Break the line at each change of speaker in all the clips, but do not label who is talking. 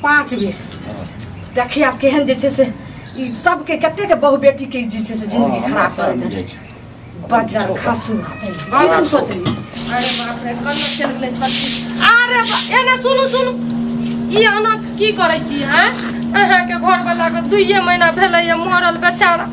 5 बेर देखिए आब केहन जे छै से ई सबके कते के बहु बेटी के जे छै से जिंदगी खराब कर देतै। बज्जर खसू की सोचली?
अरे बाप रे कन्ने चल गेलै छोटकी। अरे एने सुनू सुनू ई अनाथ की करै छी? हैं अहाँ के घर वाला के 2 महीना भेलै मरल बेचारा।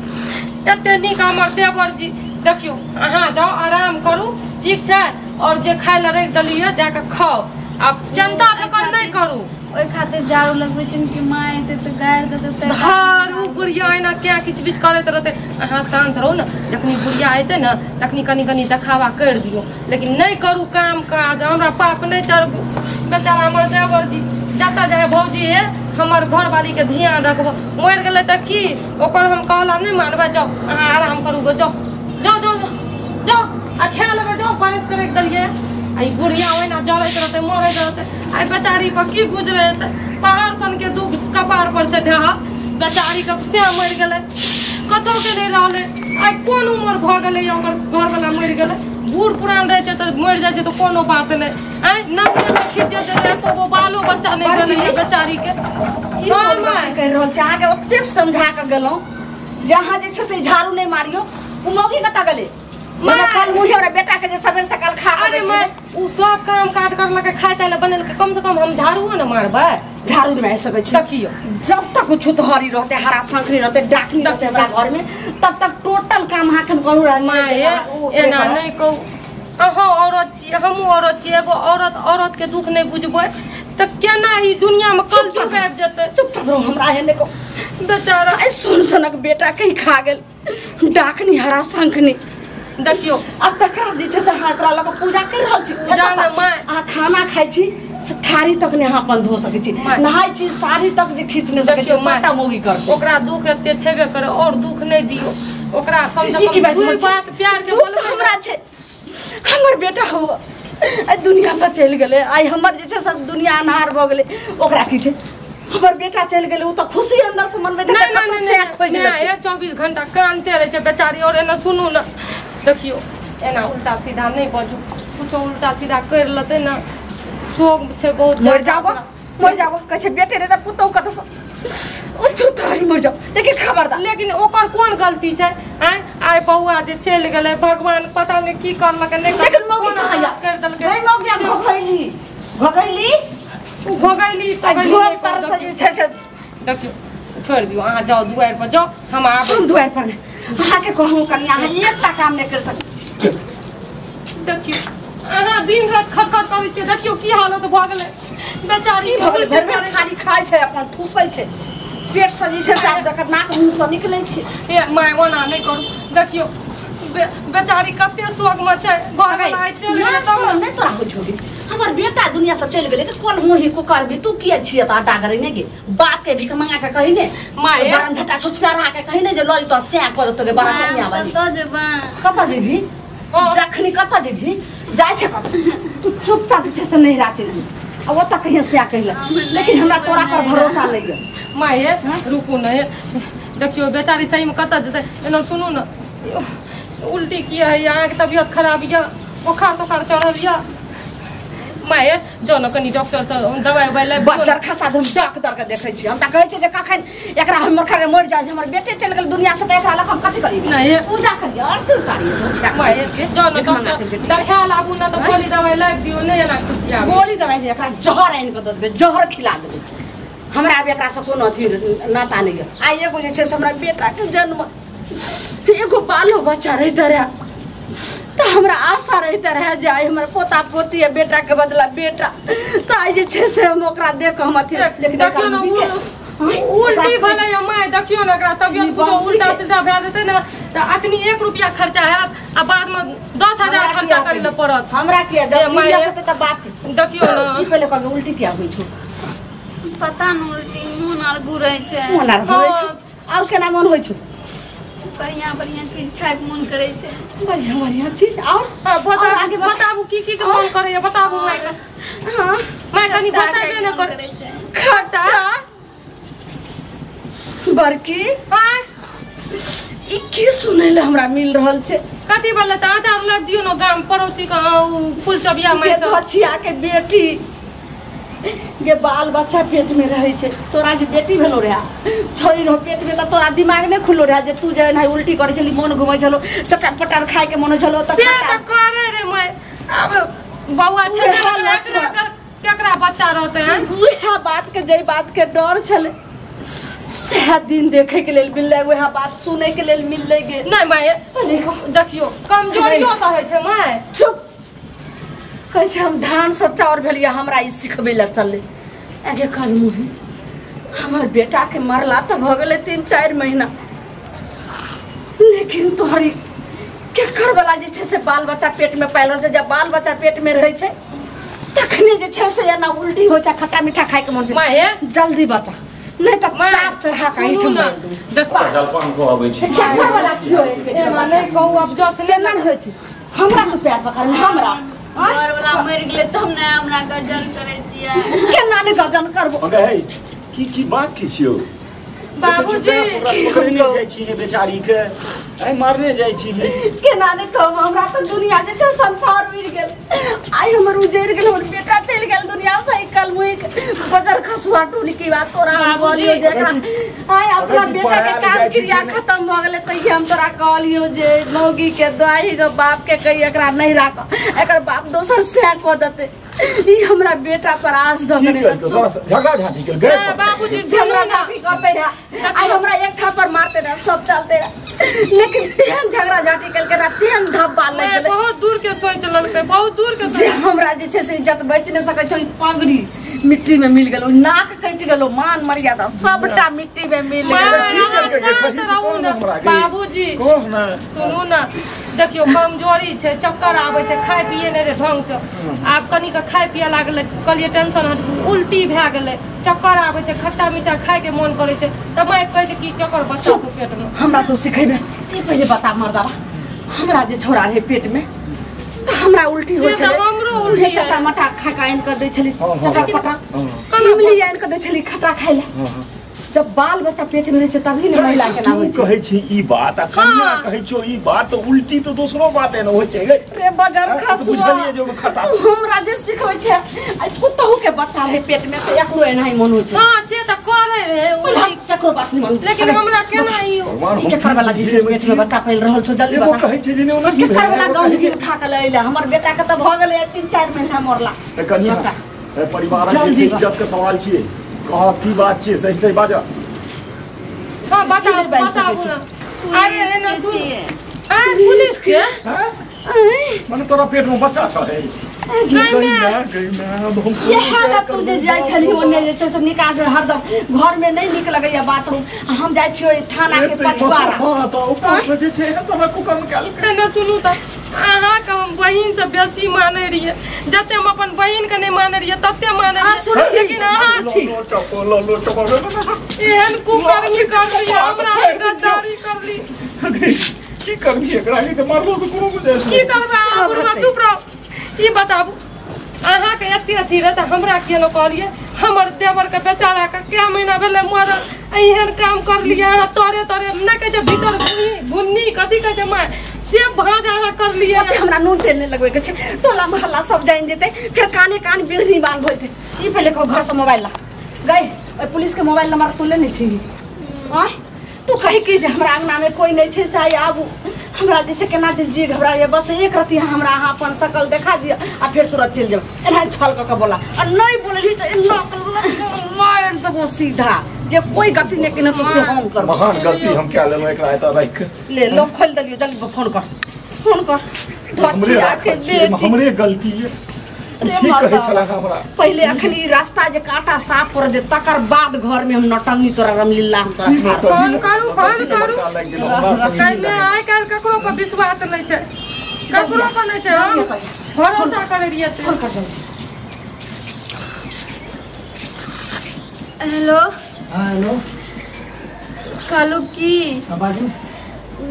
एते नीक हमर देवर जी। देखियो अहाँ जाओ आराम करू ठीक छै, और जे खाय लए राखि देलियै जाके खाओ, आब चिंता फिकर नहि करू।
ओहि खातिर झाड़ू लगबै छै कि माँ एतै तऽ गारि देतै।
झाड़ू बुढ़िया एना क्या किच बिच करैत रहतै। अहाँ शान्त रहू ने, जखनी बुढ़िया एतै ने तखनी कनी कनी देखावा करि दियौ, लेकिन नहि करू काम काज। हमरा पाप नहि चढ़बू। बेचारा हमर देवर जी जतऽ जाय भौजी हे हमर घरवाली के ध्यान रखबो। मरि गेलै तऽ की ओकर हम कहला नहि मानबै। जाओ अहाँ आराम करू गो, जाओ जाओ जाओ जाओ आ खा लेबै, जाओ बरस के राखि देलियै। आ ई बुढ़िया ओहिना जरैत रहतै मरैत रहतै। आइ बेचारी पर की गुजरै हेतै? पहाड़ सन के दुख कपार पर छै ढहल। बेचारी के से मरि गेलै, कतौ के नहि रहलै। आइ कोन उम्र भऽ गेलै ओकर घरवाला मरि गेलै। बूढ़ पुरान रहै छै तऽ मरि जाइ छै तऽ कोनो बात नहि। आइ नन्हे खींचे छै एको गो बालो बच्चा नहि भेलै बेचारी के।
ई कहि रहल छै अहाँके ओतेक समझा कऽ गेलहुँ जे अहाँ जे छै से झाड़ू नहि मारियौ। ओ मौगी कतऽ गेलै? कल मुँहे हमरा बेटा के जे सबेर सकाल खा।
अरे माय उ सब काम काज करलकै, खाय ताय लए बनेलकै, कम से कम हम झाड़ूओ ने मारबै।
झाड़ू नहि मारि सकै छी।
देखियौ
जब तक छुतहरी रहतै, हरा सांखरी रहतै, डाकनी रहतै हमरा घर में, तब तक टोटल काम अहाँके हम करू।
माय एना नहि कहू, अहाँ औरत छी हमहूँ औरत छी, एगो औरत औरत के दुख नहि बुझबै तऽ केना ई दुनिया में कलयुग आबि जेतै?
चुपचाप रहू, हमरा एहन नहि कहू।
बेचारा
आइ सुन सनक बेटा कहीं खा गेल डाकनी हरा सांखनी।
देखियौ
आब तकरा जे छै से अहाँ एकरा लऽ कऽ पूजा करि रहल छी। अहाँ खाना खाइ छी से थारी तक नहि अहाँ अपन धो सकै छी, नहाय छी साड़ी तक जे खींच नहि सकै छी, सबटा मौगी करतै।
ओकरा दुख एते छेबे करे, और दुख नहि दियौ ओकरा। कम से कम दू बात प्यार के बोलबै।
हमरा छै हमर बेटा हो आइ दुनिया से चलि गेलै, आइ हमर जे छै सब दुनिया अन्हार भऽ गेलै। ओकरा की छै? हमर बेटा चलि गेलै, ओ तऽ खुशी अंदर से मनबैत
हेतै। नहि 24 घंटा कानते रहै छै बेचारी। और एना सुनू ने, देखियौ एना उल्टा सीधा नहि बजू, कुछो उल्टा सीधा करि लेतै ने शोक छै बहुत।
मरि जाओ मरि जाओ कहै छै बेटे रे तऽ पुतहु कतऽ ओ छुतहरी मरि जाओ। लेकिन खबरदार,
लेकिन ओकर कोन गलती छै? आँय आइ बौआ जे चलि गेलै भगवान पता नहि की करलकै नहि।
लेकिन मौगी कहाँ
करि देलकै?
नहि मौगी भगैली भगैली
भगैली
जे छै से।
देखियौ छोड़ि दियौ, अहाँ जाउ दुआरि पर जाउ, हम आबै।
हम दुआरि पर नहि, अहाँके कहूँ कनि अहाँ एकटा काम नहि करि सकै।
देखियौ अहाँ दिन राति खटखट करै छियै, देखियौ की हालत भऽ गेलै बेचारी।
भऽ गेलै भरि भरि खाली खाइ छै अपन ठूसै छै, पेट से जे छै से आब देखत नाक मुँह से निकलै छै।
हे my ओना नहि करू, देखियौ बेचारी कते शोक में छै। घर वाला चलि गेलै
तब नहि तोरा होइ छौ। हमर बेटा दुनिया से चलि गेलै तऽ कोन मुँही को करबी तू? किया छियै तऽ आटा करै ने गे? बाप के भीख मंगा के कही ने
my
बरन झटा सोचना रहा के कही ने जे लऽ जेतौ सैं कऽ देतौ गे बड़ा सैया वाली।
कतऽ जेबै?
कतऽ जेबही? जखनी कतऽ जेबही जाइ छै कतऽ तू चुपचाप जे छै से नैहरा चलि आ ओतऽ कहिया सैं कहिला। लेकिन हमरा तोरा पर भरोसा नहि यऽ
my. रुकू ने, देखियौ बेचारी सही में कतऽ जेतै? एना सुनू ने, उल्टी किया होइए? अहाँके तबियत खराब यऽ, बोखार तोखार चढ़ल यऽ? My जाउ ने कनि डॉक्टर से दवाइ उवाइ लाबि दियौ।
बच्चर खसा हम डॉक्टर के देखै छी। हम तऽ कहै छी जे कखन एकरा हमर खरे मरि जाइ छै। हमर बेटे चलि गेल दुनिया से तऽ एकरा लऽ हम कथी करियै?
नहि
पूजा करियै आरती उतारियै।
My जाउ ने डॉक्टर देखा लाबू ने तऽ गोली दवाइ लाबि दियौ। नहि एना खुशिया
गोली दवाइ नहि, एकरा जहर आनि कऽ दऽ देबै, जहर खिला देबै। हमरा आब एकरासँ कोनो अथी नाता नहि यऽ। आइ एगो जे छै से हमरा बेटाके जन्म एगो बालो बच्चा रहिते रहए तऽ हमरा आशा रहिते रहए जे आइ हमर पोता पोती आ बेटाके बदला बेटा, तऽ आइ जे छै से हम ओकरा देख कऽ हम अथी।
लेकिन देखियौ ने उल्टी भेलै my, देखियौ ने एकरा तबियत कुछो उल्टा सीधा भए जेतै ने तऽ अखनी 1 रुपया खर्चा हैत आ बादमे 10,000 खर्चा करै लए पड़त।
हमरा किया जब सीरियस हेतै तऽ बाप।
देखियौ ने
ई पहिले कहबै उल्टी किया होइ छौ?
पता न उल्टी मोन आर घुरै छै।
मोन आर घुरै छौ? और केना मोन होइ छौ?
बढ़िया बढ़िया चीज खाय के मन करे छै।
बढ़िया बढ़िया चीज और
बताबू बताबू की की के मन करे? बताबू my के।
हां
my कनि गोसाबे न करे।
खट्टा बड़की
हां
ई की सुनै ले हमरा मिल रहल छै?
कथी बोलले? तऽ अचार लाबि दियौ ने गाम पड़ोसी के फूल चबिया my
से। के बेटी गे बाल बच्चा पेट में रहै छै तोरा जे बेटी भेलो रहे छोरी रहो पेट में त तोरा दिमाग नै खुललो रहे जे तू जे एना उल्टी करै छली मन घुमै छलो चटार पटार खाय के मन छलो त
से त करे रे मैं अब बौआ छै केकरा बच्चा रहते हैं
उहे बात के जई बात के डर छले सह दिन देखे के लेल मिललै वएह बात सुनै के लेल मिललै गे
नहीं माय देखियो कमजोरियो से होइ छै माय
चुप कहै छै हम धान से चाउर भेलियै हमरा ई सिखबै लए चललै आगे कल मुही हमर बेटा के मरला तऽ भऽ गेलै 3-4 महीना लेकिन तोहरी केकर वाला जे छै से बाल बच्चा पेट में पायल रहल छै जब बाल बच्चा पेट में रहै छै तखने जे छै से एना उल्टी होइ छै खट्टा मीठा खाय के मन से
माय
जल्दी बचा नहीं तो चाप चढ़ा के
सुनू ना देखो
जलपान को आबै छी
केकर वाला छियो
एना नहीं कहू अब जस
केना होइ छै हमरा तो पैर पकड़ हमरा
घर वाला मरि गेलै तब ने हमरा गजन करै छियै
केना ने गजन करबो
अगे हे की की बात की छियो
बाबूजी
पकड़ने जाइ छी बेचारी के आइ मारने जाइ छी
केना ने कहब हमरा त दुनिया जे छै संसार उड़ि गेल आइ हमर उजरि गेल हमर बेटा चलि गेल दुनिया से कल मुई बजर खसुआ टोली की बात तोरा हम कहलियो जे एकरा आइ अपना बेटा के काम क्रिया खत्म भ गेलै तहिया हम तोरा कहलियो जे मौगी के दाही के बाप के कही एकरा नहीं राख एकर बाप दोसर से क देतै ई हमरा बेटा पर आस द
की करतो झगड़ा झांटी के गए
बाबूजी
झगड़ा झांटी करते रहे आई हमरा एक थापर मारते रहे सब चलते रहे लेकिन तेहन झगड़ा झांटी केलकै रहे तेहन धब्बा लागि गेलै
बहुत दूर के सोच लेलकै बहुत दूर के
जे हमरा जे छै से इज्जत बचि नहि सकै छै पगड़ी मिट्टी में मिल गेलो नाक कटि गेलो मान मर्यादा सबटा मिट्टी में मिल
गेल बाबूजी सुनू ना देखियो कमजोरी छै चक्कर आबै छै खाय पिए नहि रे ढंग से आब कनी के खाय पिए लागलै कहलियै टेंशन उल्टी भए गेलै चक्कर आबै छै खट्टा मीठा खाय के मन करै छै तऽ माय कहै छै कि केकर बच्चा छै पेट में
हमरा तो सिखेबे ई पहिले बता मर्दाबा हमरा जे छोरा रहे पेट में तऽ हमरा उल्टी होइ छलै
हमरो उल्टी
चटा मटा खा के आनि कऽ दै छली चटा पटा इमली आनि कऽ दै छली खट्टा खाय लए जब बाल बच्चा पेट में रहै छै तभी ने महिला के ना होइ छै
कहै छी ई बात आ कन्या कहै छो ई बात तऽ उल्टी तऽ दोसरो बात एना होइ छै
रे बजर खसुआ तू हमरा जे सिखबै छै आ पुतहु के बच्चा रहे पेट में तऽ एकरो एनाही मन होइ छै
हां से तऽ करे रहे
उल्टी केकरो बात नहीं मानू
लेकिन हमरा केना ई
ई केकर वाला जे पेट में बच्चा फैल रहल छौ जल्दी बता
कहै छै जे ओना
केकर वाला गंदगी उठा के लैले हमर बेटा के तऽ भऽ गेलै 3-4 महीना मरला
कन्या परिवार के इज्जत के सवाल छियै कहा की बात छियै सही सही बाजऽ
हां बताओ बताओ ना अरे एना सुन आ पुलिस के
माने तोरा पेट में बच्चा छै
इएह लए तू जे जाइ छलही ओन्ने जे छै से निकास हरदम घर में नहीं नीक लगैया बाथरूम हम जाइ छियै थाना के पछुआरा
हां तऽ ऊपर से जे छै तोरा कुकर्म कयल
एना सुनू तऽ अहाँके हम बहिन से बेसी मानै रहियै जते हम अपन बहिन के नहीं मानै रहियै तते मानै रहियै लेकिन अहाँ छी एहन कुकर्मी करली हमरा गद्दारी करली
की करबी एकरा के मारलो से कोनो गुंजाइश
की करबै अहाँ चुप रहो ई बताबू अहाँके एते अथी रहे तऽ हमरा किया न कहलियै हमर देवर के बेचारा के कै महीना भेलै मरल एहन काम करलियै अहाँ तोरे तोरे नहि कहै छै भीतर भुन्नी कथी कहै छै माय से भाँज अहाँ करलियै
ओते हमरा नून तेल नहि लगबै के छै टोला मोहल्ला सब जानि जेतै फेर काने कान बिढ़नी बान्ह होइतै ई पहिले कहो घर से मोबाइल ला गई ओहि पुलिस के मोबाइल नंबर तू लेने छी आँय तू कही कि जे हमरा अंगना में कोई नहीं छै से आइ आबू हमरा जैसे केना दिल जी घबराइए बस एक रत्ती हमरा अहाँ अपन शकल देखा दिअ आ फेर तुरंत चलि जाउ एना छल कऽ के बोला आ नहीं बोलली तऽ एना मारि देबो सीधा जे कोई गलती नहीं केने तो से हम करब
महान गलती हम क्या लेलहुँ एकरा एतऽ राखि के
ले लो खोलि देलियौ जल्दी फोन कर फोन कर धचिया के बेटी
हमरे गलती ये ठीक कहै छला हमरा
पहिले अखन ई रास्ता जे कांटा साफ कर दे तकर बाद घर में हम नटंगी तोरा रामलीला हम तोरा
फोन करू फोन करू काल्हि आइ काल्हि ककरो पर विश्वास नहि छै ककरो पर नहि छै हम भरोसा करै रहियै
फोन कर जल्दी
हेलो
हाँ हेलो
कहलहुँ की
हाँ बाजू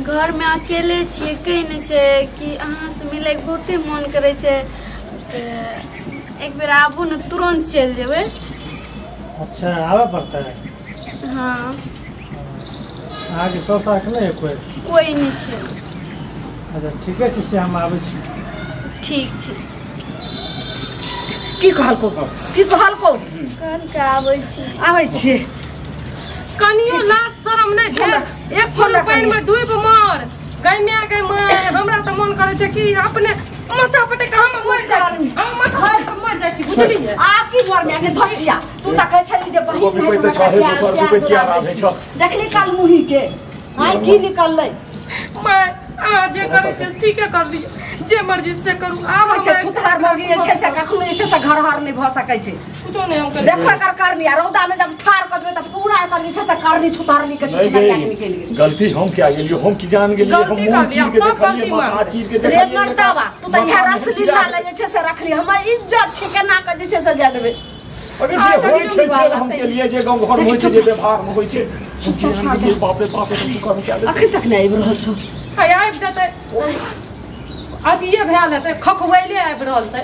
घर में अकेले छियै कहि नहि छै कि अहाँसँ मिलैके बहुते मन करै छै तऽ एक बेर आबू ने तुरंत चलि जेबै
अच्छा आबऽ पड़ता है
हाँ
अहाँके सौ साख नहि है कोई
कोई नहि छै
अच्छा ठीके छै से हम आबै छी
ठीक छै
की कहलको की कहलको?
कहलकै आबै छी।
आबै छी।
कनियो लाज शरम नहि भेल, एक थोड़ी पानि में डूब मर गई माय गई माय। हमरा तऽ मन करै छै कि अपने माथा पटक हम मरि जाइ, हम माथा पटक मरि जाइ छी, बुझलियै?
आ की मर माय के धचिया, तू तऽ कहै छली जे बहिन
नहि तऽ छहे दोसर डूबै किया राधे छ।
देखली काल मुही के आइ की निकललै।
माय अहाँ जे करै छियै ठीके कर लियौ, जे मर्जी से करू। आब
छै छुतहार मौगी जे छै से कखनो जे छै से घर हर नहि भऽ सकै छै।
कुछो नहि हम करै।
देखो एकर करनी, आ रौदा में जब ठार कर देबै तऽ पूरा एकर जे छै से करनी छुतहारनी के छुतहार के निकलि गेल।
गलती हम क्या गेलियो, हम की जान गेलियो, हम मुंह चीर के देखलियै, माथा चीर के देखलियै।
रे मर्दाबा, तू तऽ इएह रसलीला ले जे छै से रखली, हमर इज्जत छै केना के जे छै से जा देबै।
अरे जे होइ छै से हम के लिए जे गांव घर में होइ छै, जे व्यवहार में होइ छै। बाप रे बाप रे, तू कर क्या दे?
अखन तक नहि आबि रहल छौ।
हाय आबि जेतै, अथिये भेल हेतै, खखबैले आबि रहल तै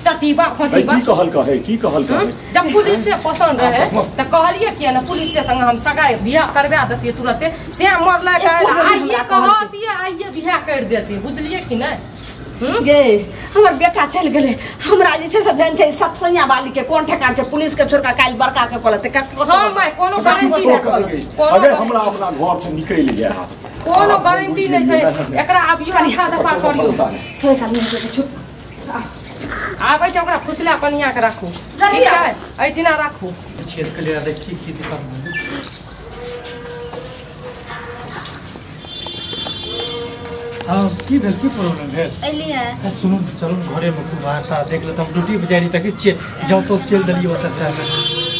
टटीबा फटीबा।
की कहल कहै, की कहल कहै?
जब पुलिस से पसंद रहे तऽ कहलियै किया ने पुलिस से संग हम सगाई बियाह करवा देतियै तुरते, से मरलै आइये कहतियै आइये बियाह कर देतियै, बुझलियै कि नहि?
गे हमर बेटा चलि गेलै, हमरा जे छै से जान छै सतसैया वाली के कोन ठेकान छै, पुलिस के छोड़का काल्हि बड़का के कहलतै।
हां my कोनो गारंटी नहि,
अगर हमरा अपना घर से निकलि जाय
कोनो गारंटी नहि छै। एकरा आबियो आधा दफा करियो,
थोड़े काल नहि चुप
आबै छै, ओकरा फुसला कनिया के राखू, ठीक छै? एहिठिना राखू।
छेद के लिए देखी की दिक्कत भेलै। हाँ की भेल, की प्रॉब्लम भेल?
एलियै
सुनू चलू घरे में खूब बाहर तार देख लेत, हम ड्यूटी पर जाइ रही देखै छियै जाउ तो चलि देलियै ओतऽ से।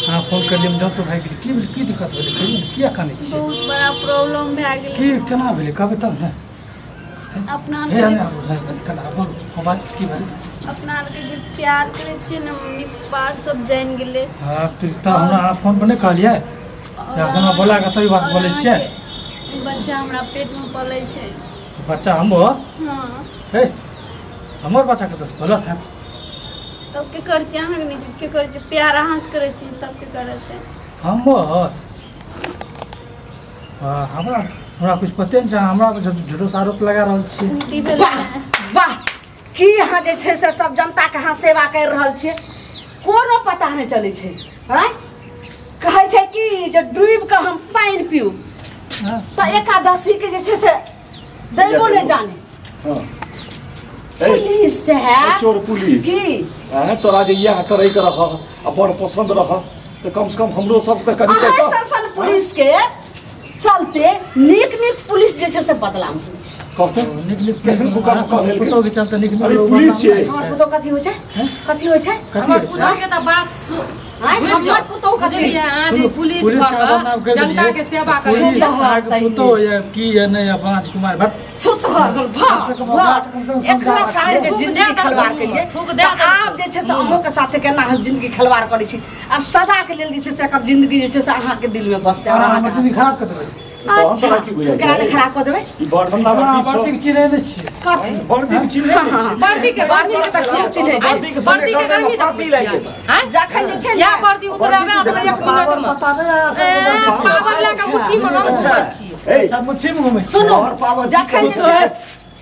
हाँ फोन करलियै हम जाउ तो भागि गेलै। की भेल, की दिक्कत भेलै कहियौ ने, किया कानै छियै?
बहुत बड़ा प्रॉब्लम भए गेलै।
की केना भेलै कहबै तब ने।
अपना
बात की भेलै?
अपना आरके जे प्यार करै छियै ने मम्मी पापा सब जानि गेलै।
हाँ तऽ हमरा अहाँ फोन पर नहि कहलियै? हमरा बोला कऽ तभी बात बोलै छियै।
बच्चा हमरा पेट में पलै छै।
बच्चा हमर?
हाँ।
हे हमर बच्चा कतऽ से पलत हैत?
तब के करै छियै अहाँके नहि छै, के करै छियै? प्यार अहाँ से करै छियै तब के करतै?
हमर? हाँ हमरा हमरा कुछ पते नहि छै, हमरा झूठो आरोप लगा रहल छी।
वाह वाह, की अहाँ जे छै से सब जनता के अहाँ सेवा करि रहल छियै, कोनो पता नहि चलै छै। आँय कहै छै कि जे डूबि कऽ हम पानि पीउ तऽ एकादशी के जे छै से दैबो नहि जाने। पुलिस साहब,
चोर पुलिस
की
तोरा जे इएह करे के रह आ बड़ पसंद रह तऽ कम से कम हमरो सब तऽ कनि
अहाँ सन पुलिस के चलते नीक नीक पुलिस जे छै से बदनाम होइ छै।
कहते
नीक नीक केहन कुकर्म कऽ लेलकै? पुतोह के चलते नीक नीक
अरे पुलिस छै।
हमर पुतोह कथी होइ छै? कथी होइ छै?
हमर पुतोह के तऽ बात
हमर पुतोह कथी?
अहाँ जे पुलिस भऽ कऽ जनता के सेवा करै छी।
अहाँके पुतोह या की या नहि राजकुमार भट्ट
छुतहर एकरा साथे जे जिंदगी खलवार केलियै, आब जे छै से अहूँ के साथे केना हम जिंदगी खलवार करै छी। आब सदा के लेल जे छै से एकर जिंदगी जे छै से अहाँके दिल में बसतै। और
अहाँ जिंदगी खराब कऽ देबै।
अच्छा खराब कऽ देबै?
वर्दी के चिन्है नहि छियै।
कथी
वर्दी के चिन्है नहि छियै?
वर्दी के गर्मी के चिन्है छियै। वर्दी के गर्मी
फांसी लागि जेतै
जखन जे छै
या वर्दी उतराबै देबै एक मिनट में। पावर लए कऽ मुट्ठी में हम घुमै छियै।
अच्छा मुट्ठी में घुमै।
सुनू जखन जे छै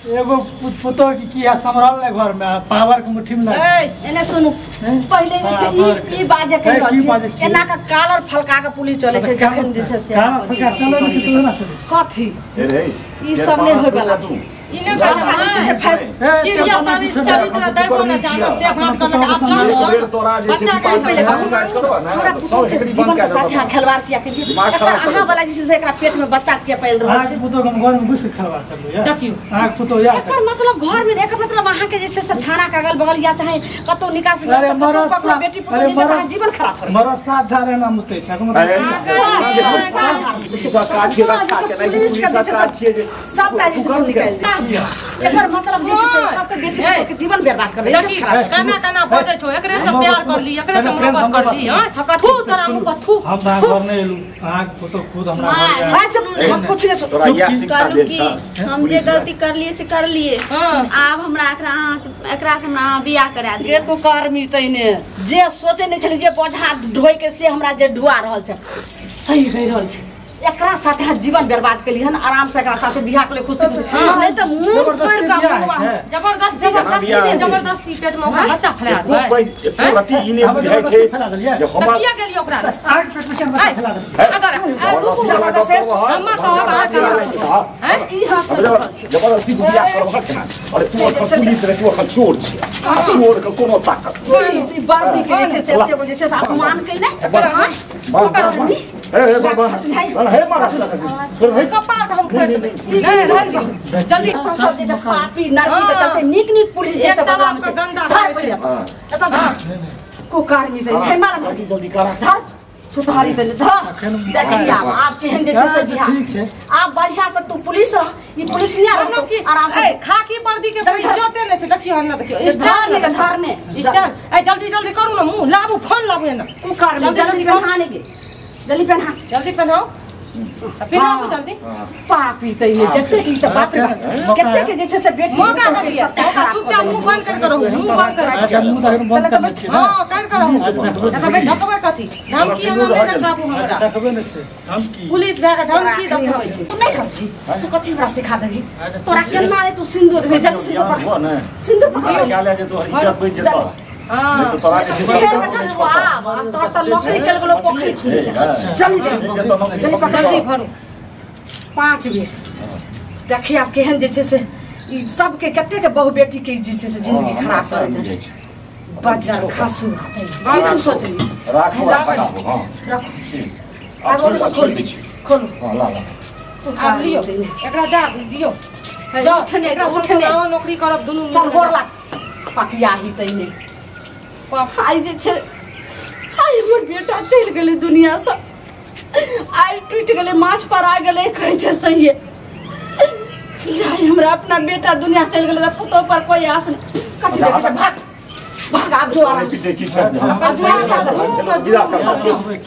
एगो पुतोह की की है सम्हरल नहि घर में, पावर के मुट्ठी में लाग।
एने सुनू, पहिले जे छै ई बाजे के रहल छै, एना के कालर फलका के पुलिस चलै छै जखन जे छै से
कालर फलका चलै नहि छै ना चलै
कथी ई सब नहि होय वाला छै।
ई नहि कहै छै चिड़िया तारी चरित्र दैबो न जानो से भात करलक। आब जानो
तोरा जे छै
पहिले हमरा पुतोह के जीवन के साथ खिलवाड़ किया केलियै? एकर अहाँ वाला जे छै से एकरा पेट में बच्चा किया पालि रहल छै?
अहाँके पुतोह के हम घर में घुसि के खिलवाड़ करलहुँ या
देखियौ
अहाँके पुतोह या
एकर मतलब घर में, एकर मतलब अहाँ के जे छै से थाना के अगल बगल या चाहे कतौ निकास कतौ बेटी पुतोह जे अहाँ जीवन खराब करबै।
मरद साथ झाड़े ना मुतै छै।
सबटा जे छै निकालि दे। एकर मतलब जे छै से सबके बेटी पुतोह के जीवन बर्बाद करबै।
केना केना बजै छौ? एकरे से प्यार करली, एकरे से मोहब्बत करली। हां थू तोरा मुंह पर थू।
हम घर नहि एलहुँ, अहाँके पुतोह खुद हमरा घर आयल।
हम कुछ नहि
तोरा इएह शिक्षा देल
कि हम जे गलती करलिए से करलिए, आब हमरा एकरा अहाँ से एकरा से हमरा अहाँ बियाह करा दिअ।
एको कर्मी तैने जे सोचे नहि छलै जे बोझा ढोइ के से हमरा जे ढुआ रहल छै, सही कहि रहल छै। एकरा साथे हां जीवन बर्बाद केली हन आराम से एकरा साथे बियाह के खुशी खुशी नहीं त मुंह पर का
जबरदस्ती जबरदस्ती जबरदस्ती पेट में ओकरा बच्चा फैला देबै
एको रति ई नै बुझाइ छै जे हम
किया गेली ओकरा
आठ पेट में बच्चा फैला देबै
अगर
जबरदस्ती
हम कहब
हां की हां
जबरदस्ती बियाह करबह केना अरे तू अखन पुलिस रे तू अखन चोर छी चोर के कोनो ताकत
पुलिस ई वर्दी के जे छै से एतेक जे छै से अपमान केने ओकर
हे बाबा हे मारा हे
कपार हम फोड़ देबै नहीं रहल दियौ जल्दी
सब जे पापी नरकी के चलते नीक नीक पुलिस जे सब
गंदा करै छै
एतऽ को कारमी दे हे मारा
जल्दी जल्दी करा
धर सुधारी दे धर देखिया आप केहन जे छै से बिहार
ठीक छै
आप बढ़िया से तू पुलिस रह ई पुलिस नहीं रह आराम से
खाकी वर्दी के कोई इज्जते नहीं छै देखियो ना देखियो
स्टार ने धरने
स्टार ए जल्दी जल्दी करू ना मुंह लाबू फोन लाबू एना
को कारमी जल्दी पहनाने के जल्दी पहना
जल्दी पहनाओ पहनाओ जल्दी
पापी त ये जते ई त बाप कते के जे छै से बेटी
मौका भेलिए मौका चुपचाप मुंह बंद कर करू मुंह बंद कर
अच्छा मुंह तखन बंद कर छी
हां कर कर देखबै कथी धमकी एना नहि देखाबू हमरा
देखबै ने से धमकी
पुलिस भए के धमकी देखबै छै
तू नहि करबी तू कथी हमरा सिखा देबी तोरा केना रे तू सिंदूर देबी जल्दी सिंदूर पकड़ सिंदूर पकड़
निकाले जे तोहर इज्जत बचि जेतौ
हां
नहीं तो तोरा के
वाह तोर त नौकरी चल गेलो पोखरी खुली जल्दी जल्दी पकड़
जल्दी भरू
5 बेर देखिए आप केहन जे छै से ई सबके कते के बहु बेटी के जे छै से जिंदगी खराब कर देते बज्जर खासू की तू सोचली
राखो हां
रखो
आब खोल दै छी
खोलो
हां ला ला
आब लियो एकरा दा दियो
उठने
एकरा
उठने
नौकरी करब दुनू
चल गोर लाग पपिया ही तैने आइ जे छै आइ हमर बेटा चलि गेलै दुनिया से आइ टूटि गेलै माछ पर आ गेलै कहै छै सहिए जाय हमरा अपना बेटा दुनिया चलि गेलै तऽ पुतोह पर कोई आस नहि कथी देखै छै भाग भाग आब जो आराम
की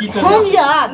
छै
हम यार।